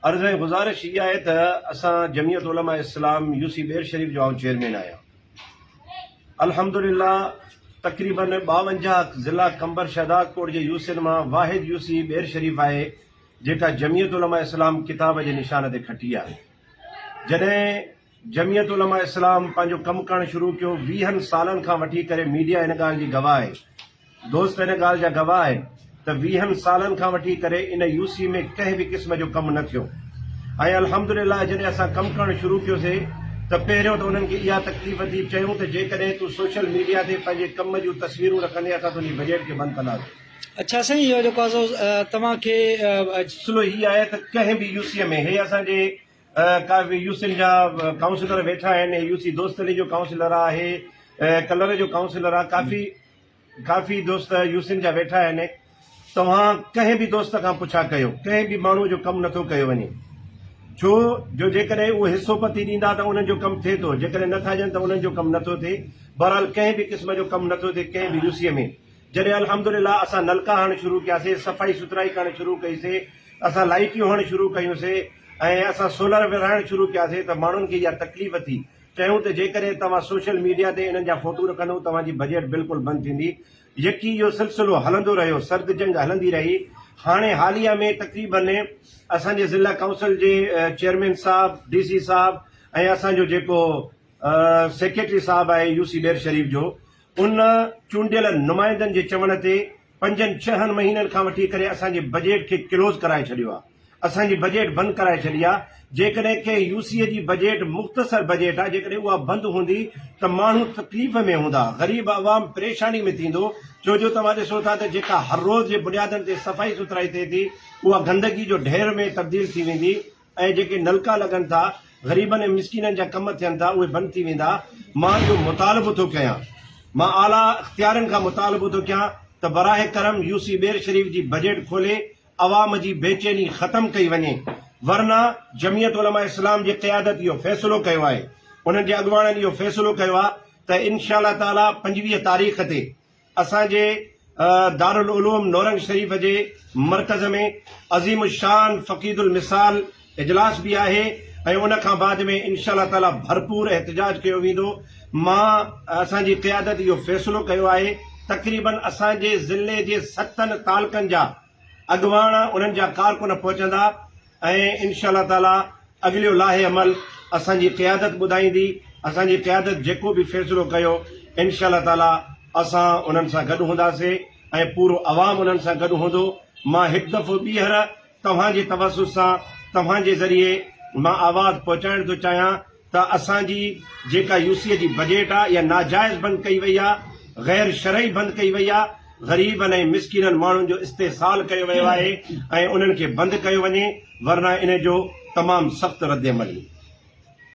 عرض ۽ گذارش هي آهي ته اسان جمعيت علماء اسلام يو سي ٻير شريف جو آئون چيئرمين آهيان. الحمدلله تقريبن 52 ضلع قمبر شهدادڪوٽ جي يو سين مان واحد يو سي ٻير شريف آهي جيڪا جمعيت علماء اسلام ڪتاب جي نشان تي کٽي آهي. جڏهن جمعيت علماء اسلام پنهنجو ڪم ڪرڻ شروع ڪيو ويهن سالن کان وٺي ڪري ميڊيا ان ڳالهه جي گواهه آهي دوست ان ڳالهه جا گواهه آهن ته ويهن سالن کان وٺي ڪري ان يو سي ۾ ڪنهن به قسم جو ڪم نه ٿيو ۽ الحمدلله جڏهن اسان ڪم ڪرڻ شروع ڪيوسي ته پهريون ته انهن کي اها تڪليف ٿي چيون ته جيڪڏهن تون سوشل ميڊيا تي پنهنجي ڪم جون تصويرون رکندين اسان تنهنجي بجيٽ کي بند ڪنداسين. اڇا سائين اهو جيڪو آهي سو توهان کي. مسئلو هي آهي ته ڪنهن به يو سي ۾ هي اسان جي ڪافي يو سين جا ڪائونسلر ويٺا آهن هي يو سي دوست علي جو ڪائونسلر آهي ڪلر جو ڪائونسلر آهي ڪافي ڪافي دوست يوسين جا ويٺا آهن توهان ڪنهن به دوست کان پڇا ڪيو ڪنهن به ماڻهو جو ڪم نٿو ڪيو وڃي ڇو جو جيڪڏهن اهو حصو پتي ڏيندا ته انهن جو ڪم ٿئي ٿو جيڪڏهن نٿا ڏين ته انهن جو ڪم نٿو ٿئي بهرحال ڪنهن به قسم جو ڪم نٿو ٿئي ڪنهن به يوسي ۾ جڏهن الحمدلله اسان نلڪا هڻڻ شروع ڪياسي صفائي سٿرائي ڪرڻ شروع ڪئي سي اسان لائيٽيون هڻڻ شروع ڪيون سي ۽ اسان سولر ورهائڻ شروع ڪياسي ته ماڻهن کي اها تڪليف ٿي چيائون ته جيڪڏهن توهان سوشل ميڊيا تي انهن جا فوٽو رکندو توهان جي بجيٽ بلڪل بند ٿيندي. يڪي اهو سلسلو هلندو رهيو، سرد جنگ هلندي رهي. هاڻي حاليه ۾ تقريبن اسان جي ضلع ڪائونسل جي چيئرمين صاحب، ڊي سي صاحب ۽ اسان جو جيڪو سيڪريٽري صاحب آهي يو سي ٻير شريف جو ان چونڊيل نمائندن جي چوڻ تي پنجن ڇهن مهينن کان وٺي ڪري اسان جي بجيٽ کي ڪلوز ڪرائي ڇڏيو آهي اسان جي بجيٽ بند ڪرائي ڇڏي آهي جيڪڏهن ڪنهن يو سي جي بجيٽ مختصر بجيٽ آهي جيڪڏهن اها بند هوندي ته ماڻهو تڪليف ۾ هوندا غريب عوام پريشاني ۾ ٿيندو ڇو جو توهان ڏسو ٿا ته جيڪا هر روز جي بنيادن تي صفائي سٿرائي ٿئي ٿي اها گندگي جو ڍير ۾ تبديل ٿي ويندي ۽ جيڪي نلڪا لڳن ٿا، غريبن ۽ مسڪينن جا ڪم ٿين ٿا، اهي بند ٿي ويندا. مان اهو مطالبو ٿو ڪيان، مان اعليٰ اختيارين کان مطالبو ٿو ڪيان ته براهه ڪرم يو سي ٻير شريف جي بجيٽ کولي عوام جي بيچيني ختم ڪئي وڃي، ورنه جمعيت علماء اسلام جي قيادت اهو فيصلو ڪيو آهي، انهن جي اڳواڻن اهو فيصلو ڪيو آهي ته انشاء الله تعاليٰ 25 تاريخ تي اسان جي دارالعلوم نورنگ شريف جي مرڪز ۾ عظيم الشان فقيد المثال اجلاس به آهي ۽ ان کان بعد ۾ انشاء الله تعالي ڀرپور احتجاج ڪيو ويندو مان اسان جي قيادت اهو فيصلو ڪيو آهي تقريبن اسان جي ضلعي جي ستن تعلقن جا اڳواڻ انهن جا ڪارڪن پهچندا ۽ انشاء الله تعالي اڳليو لاهي عمل اسان جي قيادت ٻڌائيندي، اسان جي قيادت جيڪو به فيصلو ڪيو انشاء الله تعالي اسان انهن سان گڏ هونداسين ۽ پورو عوام انهن سان گڏ هوندو، مان هڪ دفعو ٻيهر توهان جي توسط سان توهان جي ذريعي مان آواز پهچائڻ ٿو چاهيان ته اسان جي جيڪا يو سي جي بجيٽ آ اها ناجائز بند ڪئي وئي آ، غير شرعي بند ڪئي وئي آ، غريبن ۽ مسڪينن ماڻهن جو استحصال ڪيو ويو آهي ۽ انهن کي بند ڪيو وڃي ورنه ان جو تمام سخت ردعمل ايندو.